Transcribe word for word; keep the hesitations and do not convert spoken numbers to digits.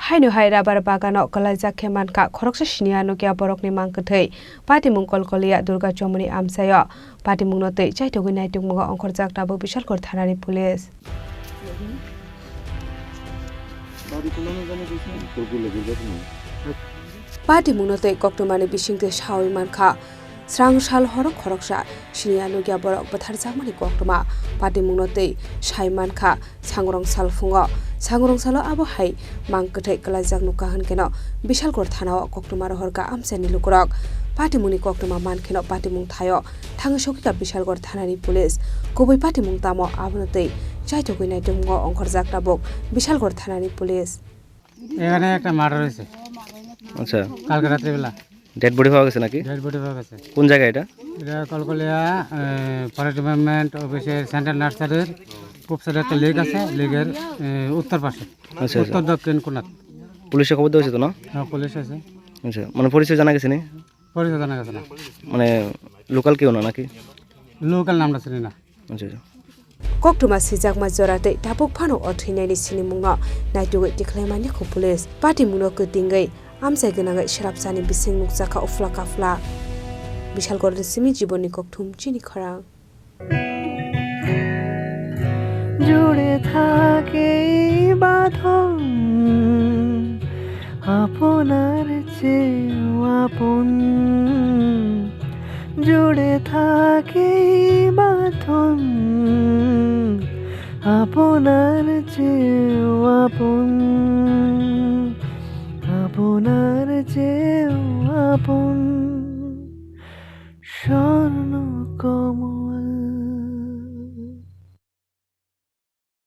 Haino hai rabar bagano kwlaijak khe mankha khoroksa siniya nukya borokni mang kwthwi. Patimung Kolkolia Durga Chomoni amchaio. Patimungno twi chaithogwi naitukmungo ongkhorjak tabuk Bishalgarh thanani police. Patimungno twi koktwmani bisingtwi sawi mankha. Srang sal horo khoroksa siniya nukya borok bwtharjakmani koktwma. Patimungno twi sai mankha sangrong sal phungo. Sangrong salo abo hai mang kwthwi kwlaijak nukha hwnkeno Bishalgarh thanao koktwma rohorkha amchaini lukurok. Patimungni koktwma mankheno patimung thaio thangwi sokikha Bishalgarh thanani police. Kubui patimung tamo abono twi chaithogwi naitukmungo ongkhorjak tabuk Bishalgarh thanani police. এখানে একটা মার্ডার হয়েছে আচ্ছা। কালকে রাত্রিবেলা। Dead body পাওয়া গেছে নাকি? Dead body পাওয়া গেছে। কোন জায়গা এটা? এটা কলকলিয়া, এ, ফরেস্ট ডিপার্টমেন্ট অফিসের সেন্ট্রাল নার্সারির পূব সাইডে একটা লেক আছে, লেকের, এ, উত্তর পাশে, আচ্ছা, আচ্ছা। উত্তর দক্ষিণ কোণাত। পুলিশে খবর দেওয়া হয়েছে তো না? হ্যাঁ, পুলিশ আছে। আচ্ছা, মানে পরিচয় জানা গেছে নি? পরিচয় জানা গেছে না। মানে লোকাল কেউ না নাকি? লোকাল নামটা চিনি না। আচ্ছা, আচ্ছা। Koktwma sijakma jora tei tabuk phano o thwinaini sinimungno naitugwi tikhlaimani kho police. Patimungno kwtingwi amchai gwnangwi swrapsani bising nukjakha uphla kaphla. Bishalgarhni simi jibonni kokthum chini khorang. জুড়ে থাকে এই বাঁধন আপনার চেয়েও আপন। জুড়ে থাকে এই বাঁধন আপনার চেয়েও আপন, আপনার চেয়েও আপন। স্বর্ণ কমল